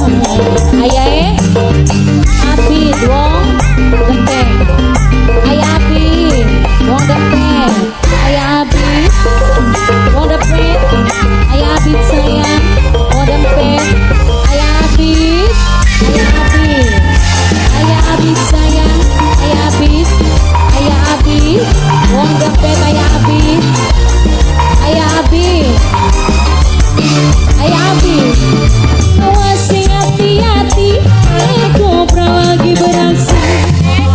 Sayang. Ayahe Abid wong Dempet. Ayah Abid wong Dempet. Ayah Abid wong Dempet. Ayah Abid sayang wong Dempet. Ayah Abid, Ayah Abid, Ayah Abid sayang, Ayah Abid, Ayah Abid wong Dempet. Ayah Abid, Ayah Abid, Ayah Abid. Awas hati-hati, kobra lagi beraksi.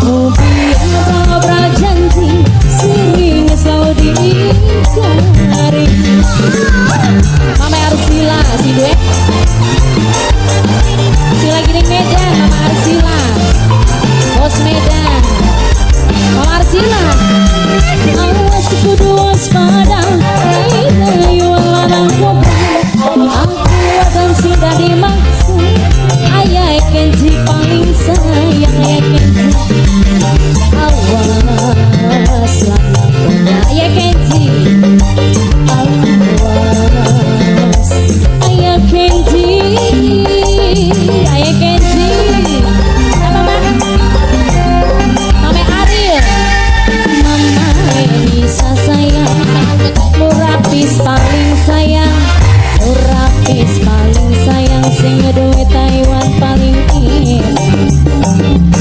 Mobil ngobrol-ngobrol janji, sering selalu diingkari. Mama Arsila, si duet. Si lagi di Medan, Mama Arsila. Bos Medan. Mama Arsila. Awas kudu waspada, ini lanang kobra. Aku akan sudah dimaksud. Ayah Kenji paling sayang, Ayah Kenji. Awas lanang kobra, Ayah Kenji. Awas Ayah Kenji, Ayah Kenji. Apa Mak? Mame Ariel, Mama Elisa sayang, Nurapis paling sayang, Nurapis paling sayang, sing duwe Taiwan paling enak.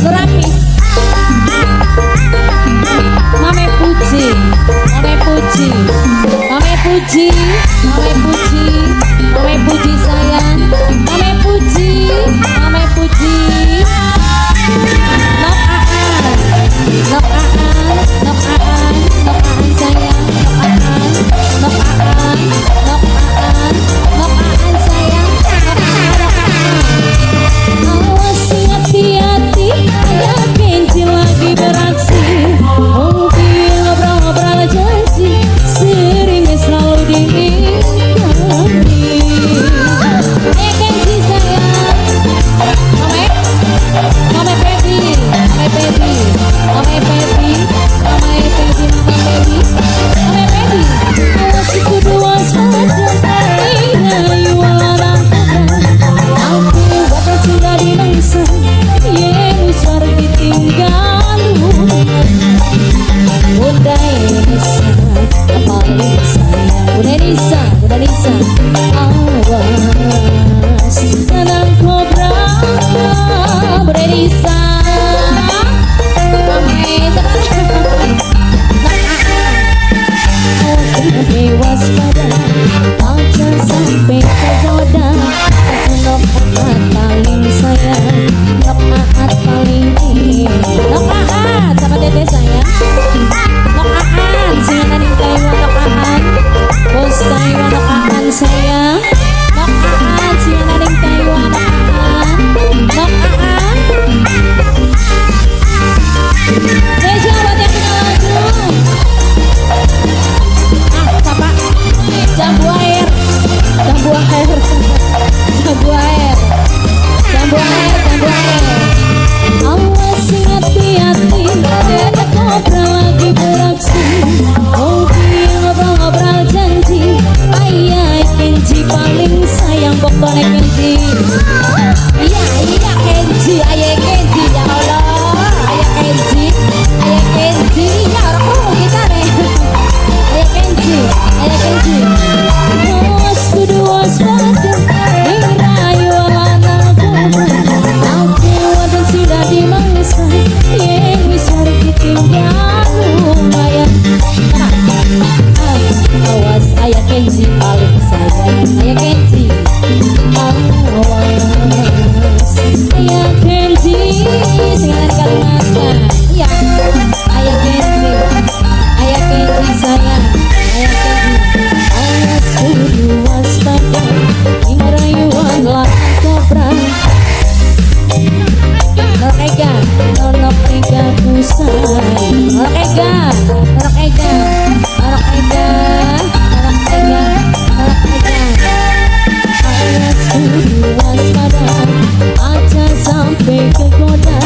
Nurapis. Mame Puji, Mame Puji, Mame Puji, Mame Puji, Mame Puji sayang, Mame Puji, Mame Puji. Nok aan, nok aan, nok aan, nok aan sayang, nok aan, nok aan, nok aan, nok aan sayang, nok aan, nok aan. Awas hati-hati, Ayah Kenji lagi beraksi. Mungkin ngobrol-ngobrol janji, sering selalu diingkari. Ayah Kenji sayang, Mame, Mame Pebi, Mame Pebi, Mame Pebi, Mame Pebi, Mame Pebi, Mame Pebi. Awas kudu waspada, ayo lanang kobra. Aku bakal sudah dimangsa, yen wis arep ditinggal. Bunda Elisa, paling sayang. Bunda Elisa, Bunda Elisa. Awas lanang kobra, Bunda Elisa. Mame, sekarang. Awas lebih waspada, aja sampai tergoda. Nok aat paling sayang, nok aat paling nok aat sama tete sayang. Nok aat, sing ning Taiwan nok aat, bos Taiwan nok aat sayang. Nok aat, sing ning Taiwan nok aat, nok aat. Spesial buat yang punya lagu. Ah, siapa? Jambu air, jambu air, jambu air, jambu air, jambu air. Awas hati-hati, ada kobra lagi beraksi. Mobil ngobrol-ngobrol janji, Ayah Kenji paling sayang pokoknya Kenji. Iya, iya Kenji, Ayah Kenji, ya Allah, Ayah Kenji, Ayah Kenji, ya orang kerungu kita nih. Ayah Kenji, Ayah Kenji. Awas kudu waspada, dirayu lanang kobra. Aku wadon sudah dimangsa, yen wis arep ditinggal lumayan. Awas Ayah Kenji paling sayang, Ayah Kenji. Awas Ayah Kenji, sing ada di Kalimantan. Iya, Ayah Kenji, Ayah Kenji sayang, Ayah Kenji. Awas kudu waspada, ing rayuan lanang kobra. Norok Ega, Norok Ega kusai. Norok Ega, Norok Ega, Norok Ega, Norok Ega, Norok Ega. Awas kudu waspada, aja sampai kegoda.